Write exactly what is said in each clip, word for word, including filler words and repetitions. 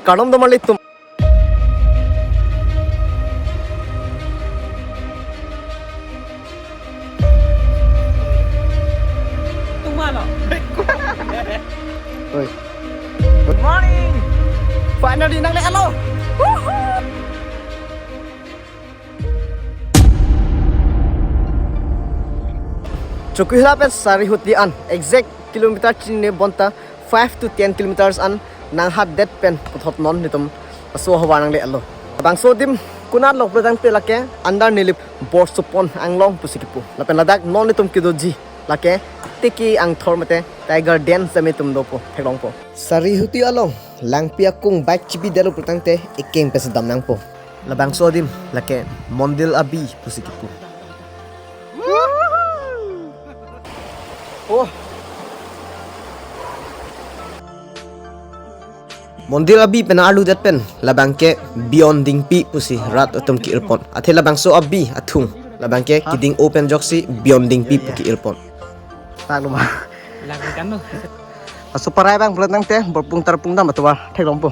Kardom do marlitum. Tumalo. Oi. Good morning. Finally nangle-etlo. Chokihola pen Sarihuti an exact kilometer chinine bonta five to ten kilometers an nanghatdet pen puthot non netum aso havar nangle-etlo. Labangso adim konatlo pulotangte lake under Nilip Borsopon Anglong pusi kipu. Lapen ladak non netum kedoji lake Tiki Angthor mate Tiger Den sitame itum dopo, theklongpo. Sarihuti along langpi akung bike chibidetlo pulotangte ekeng pesi dam nangpo. Labangso adim lake Mondil Abi pusi kipu. Oh. Mondil Abi pen arludet pen labangke Beyond Dingpi pusi rat atum ke-irpon. Athe labangso abi athung labangke keding-o pen ajoksi Beyond Dingpi pu ke-irpon. Tak lupa. Lagu kan lo. Aso parai abang pulotangte borpung tarpung dam atovar theklongpo.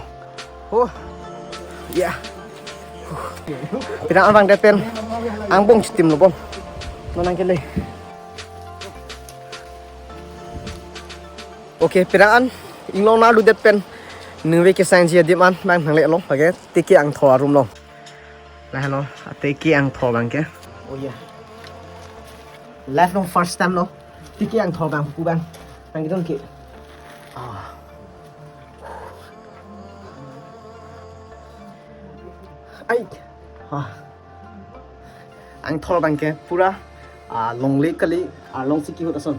Oh. Ya. Pirang abang det pen angbong chitimlo bom. Non nangkele. Okay, pirang an inglong nangarludet pen ningve kesangji adim an abang nangle-etlo. Okay, Tiki Angthor arum lo. Lahelo, Tiki Angthor abangke. Oh ya. Life long first time lo. Tiki Angthor abang pu abang. Nangkedun ke. Ah. Ai. Ah. Angthor abangke pura, ah, longle kali, ah, arlong si kihut ason.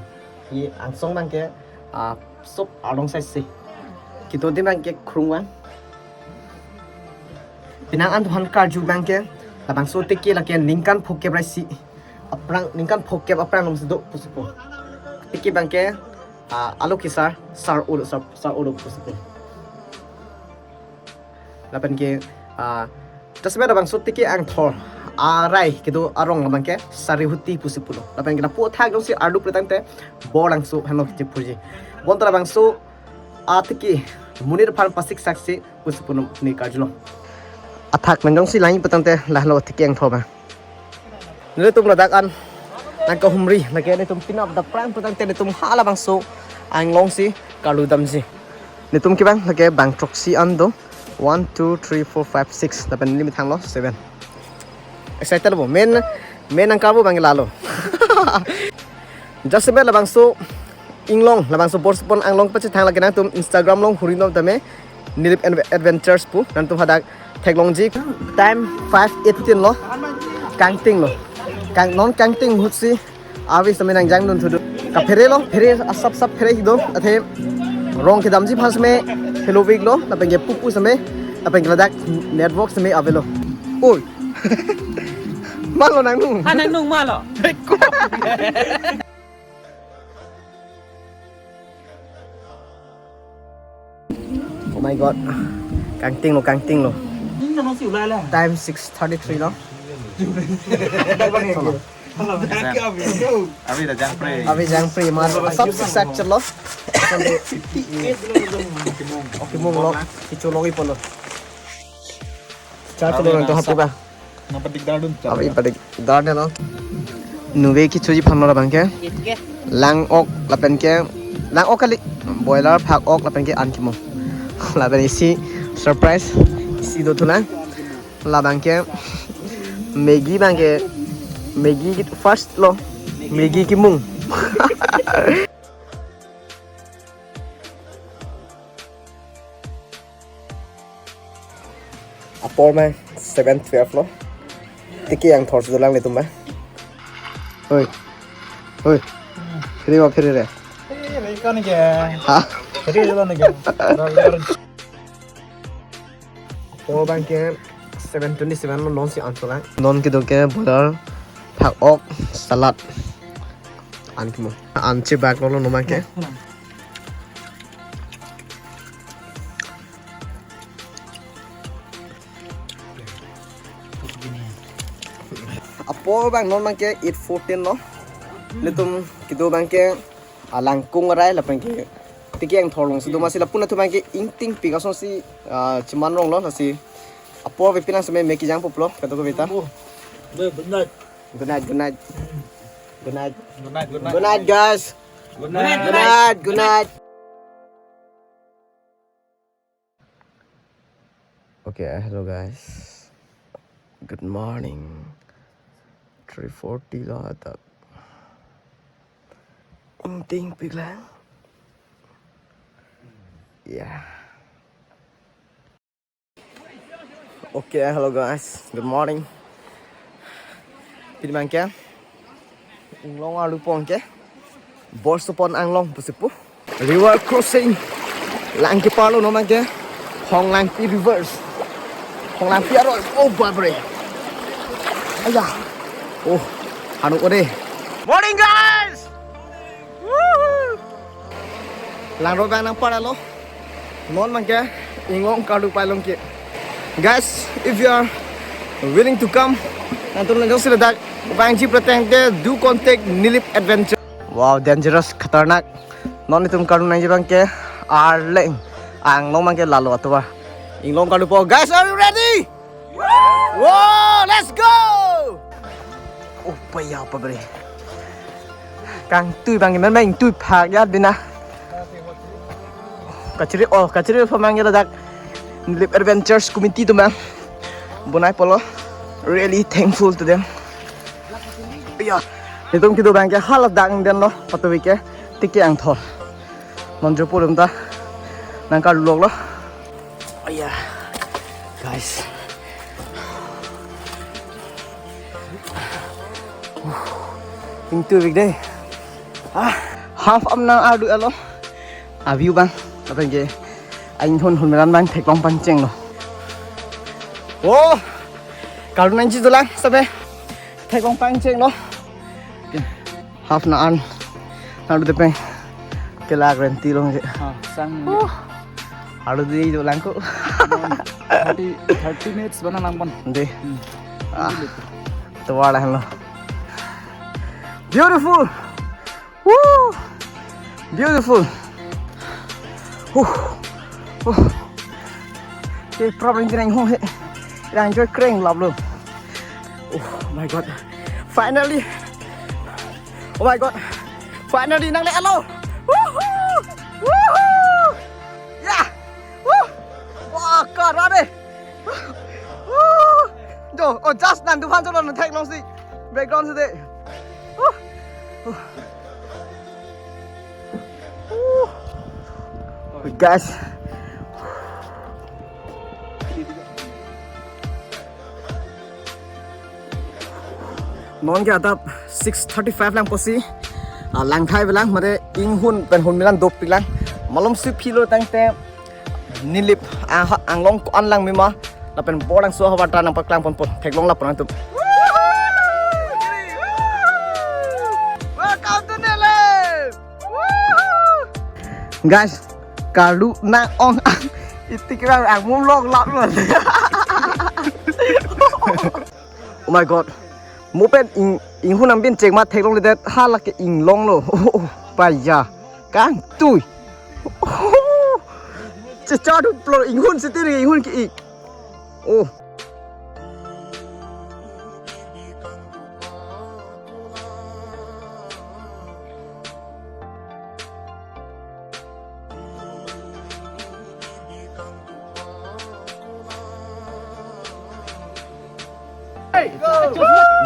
Ye angsong abangke, ah, sop arlong side si. Kedo adim abangke krung abang. Penang an aphan karju abangke, labangso Tiki lake ningkan phokep ra isi aphrang, ningkan phokep aphrang along si do pusi pu. Tiki abangke, ah, alo kesar, sar-o, sar, sar-o pusi pu. Lapen ke, ah, jasemet labangso Tiki Angthor arai kedo arong abangke Sarihuti pusi pulo. Lapen ke lapu athak jongsi arlu pulotangte Borlangso henlo kechipurji. Bonta labangso atiki monit aphan pasik saksi pusi pu non ne karjulo. Athak pen jongsi langji pulotangte lahelo Tiki Angthor abang. Nelitum ladak an nangkahumri, lake nelitum pinap dapprang pulotangte nelitum halabangso anglong si karlu damji. Nelitum ke abang lake bang throksi an do. One, two, three, four, five, six. Lapen neli methang lo seven. Excited lo bo. Main, main nangkarbo abang lalo. Jasemet labangso inglong, labangso Borsopon Anglong pachethang lake nangtum Instagram along huri non tame Nilip Adve-, Adventures pu, nangtum hadak theklongji. Time five eighteen lo. Kangting lo. Kang, non kangting ahut si ave sitame nangjangdun thudu. Kaphere lo, phere asap sap phere do. Athe rong kedamji aphan sitame hello week lo, lapen ke pupu sitame, lapen ke ladak network sitame avelo. Oi. Malo nangnung. Ha, nangnung malo. Oh my God. Kangting lo, kangting lo. Time six thirty-three lo. Abi dah jangpre. Abi jangpre mar asap siksak chelo. Oke mung lo. Kicho logi polo. Cha chelo nang to hapu ka. Nangpadik dardun. Abi padik dardun lo. Nuve kichoji aphan lo labangke. Lang-ok lapen ke. Lang-ok kali. Boiler phak-ok lapen ke an kimo. Lapen isi surprise. Isi do thulang. Labangke. Maggi abangke. Maggi first lo. Maggi kimung. Apor abang seven twelve lo. Tiki Angthor si dolang nelitum abang. Hoi. Hoi. Phiri ma phiri re. Eh, re kan ke. Ha? Phiri lo ne ke. Apor abangke seven twenty-seven lo, non si an cholang. Non kedo ke boiler, phak-ok, salad. An kimo. An chebak lo non abangke. Apor abang non abangke eight fourteen lo. Nelitum kedo abangke alangkung arai lapen ke Tiki Angthor alongsi do, masi lapu-an atum abangke ingtingpik asonsi, ah, cheman ronglo, lasi apor avepin nang seme me kejang puplo, kadokave ta. Oh, good night. Good night, good night. Good night. Good night, good night. Good night, guys. Good night. Good night, good night. Okay, hello guys. Good morning. Three forty lo adap. Ingtingpik lang. Yeah. Okay, hello guys. Good morning. Pini abangke inglong arlo pon ke Borsopon Anglong pusi pu. River crossing. Lang kepar lo non abangke Honglangpi rivers. Honglangpi aroi. Oh, bapre. Aya. Oh, hanu ode. Morning, guys. Woohoo! Langroi abang nangpar lo. Non abangke inglong karlu pai longke. Guys, if you are willing to come, nangtum nang jongsi ladak vangji pratang te do contact Nilip Adventure. Wow, dangerous, khatarnak. Non itum karlu nangji abangke arleng. Anglong abangke lalo atovar. Inglong karlu po. Guys, are you ready? Wow, let's go! Oh, paya, apa bre? Kangtui abang, men abang tui phak ya bina. Kachiri, oh, kachiri pamang ya ladak Nilip Adventures Committee atum abang bonai polo. Really thankful to them. Iya, itum kedo abangke haladak den lo, patu abangke Tiki Angthor. Non jo pulum ta nangkarlu lok lo. Oh yeah, guys. Ingtupik dei. Ah, half am nang ardu alo. A-view abang, abangke inghun hunmilan abang theklong pangcheng lo. Oh, karlu nangji dolang, sabe. Theklong pangcheng lo. Half na an. Nang dute peng. Kelak renti long je. Ah, sang. Oh. Ardu di dolang ko. Thirty, thirty minutes bana langpon. Dei. Hmm. Ah. Tovar lahenlo. Beautiful. Woo! Beautiful. Huh. Huh. Ke problem jinang ho he. Rang joy kreng lap lo. Oh my God. Finally. Oh my God. Finally nangle alo. Woohoo! Woohoo! Yeah. Woo! Wah, kara de. Woo! Jo, oh, just nangtum aphan cholo nang theklongsi. Background si de. Woo! Woo! Guys. Non ke adap six thirty-five lang pusi. Ah, langthai avelang, mate inghun pen hunmilan dopik lang. Malomsi philo tangte Nilip, ah, anglong ko-an lang mima. Lapen bor langso havar ta nangpaklang ponpo. Theklong lapu nangtum. Welcome to Nilip. Guys, karlu nang-ong ang. Iti kira ang mumlong lap lo. Oh my God. Mo pen ing, inghun angbin chek ma theklongledet, hala ke inglong lo. Oh, oh, paya. Kangtui. Oh. Chechadu plo inghun sitiri inghun ke-ik. Oh.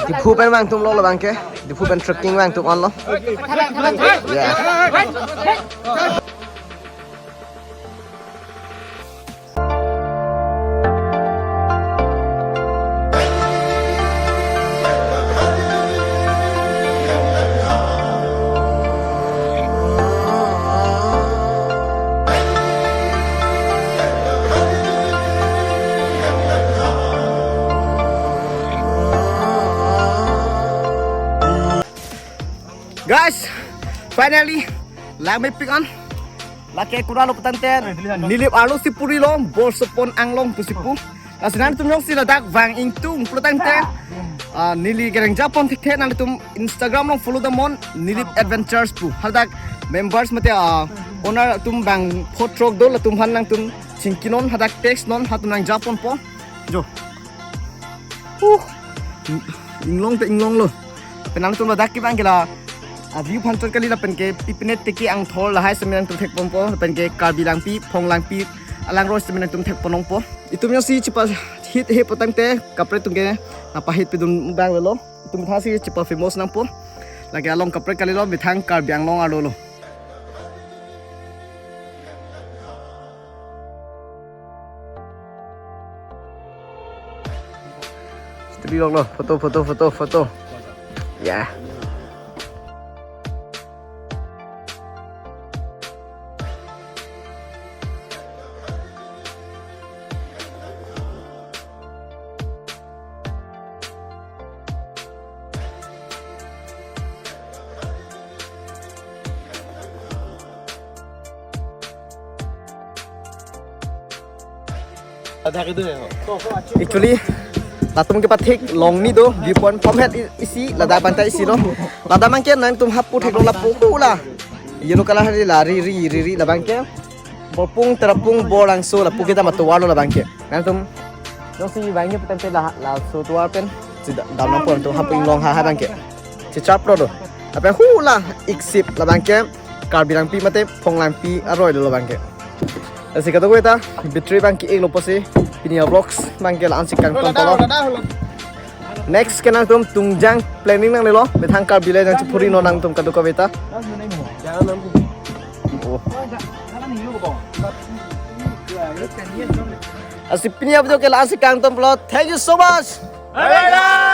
Diphu pen vangtum lo labang ke. Diphu pen trekking vangtum on lo. Yeah. Guys, finally, lang mepik an. Lake kura lo petang ten. Nilip arlo si puri lo, Borsopon Anglong pusi pu. Lasi nangtum jongsi ladak vang ingtung pulo tangte, ah, neli kereng japon thekthe, nangtum Instagram along follow damnon, Nilip Adventures pu. Hadak members mate, ah, Owner atum bang pho throk do, latum aphan nangtum chingki non, hadak test non, hatum nangjaponpo. Jo. Uh. Inglong te inglonglo. Pen nangtum ladak ke bang ke la, ah, view aphan chot kali lapen ke pipine teke angthor lahai seme nangtum thekponpo, lapen ke Karbi Langpi, Phonglangpi, alangroi seme nangtum thekponlongpo. Itum jongsi chepahit he putangte kaprek atum ke, ah, pahit pidun bang lelo. Itum thasi chepa famous nangpo. Lake along kaprek kalilo, methang Karbi Anglong arlo lo. Studio lo, photo, photo, photo, photo. Ya. Actually, latum kepathik longni do, viewpoint pom het i-, isi, ladak abang ta isi lo. Ladak abang ke nangtum hapu theklo lapu hula. Yellow color hari la ri ri ri ri labang ke. Borpung, Tarapung, Borlangso, lapu kita matovar lo labang ke. Nangtum, jongsi bang ke putangte la, laso tovar pen. Si da-, damnangpo nangtum hapu inglong ha ha abang ke. Si chapro do. Lapen hula iksip labang ke. Karbi Langpi mate Phonglangpi aroi lo labang ke. Lasi kadokave ta battery abang ke-iklo pusi pini avlogs abang ke la-ansi kangton tolo. Next ke nangtum Tungjang planning nanglelo, methang Karbi le jang chephuri non nangtum kadokave ta. Oh. Lasi pini avideo ke la-ansi kangton tolo. Thank you so much. Bye bye.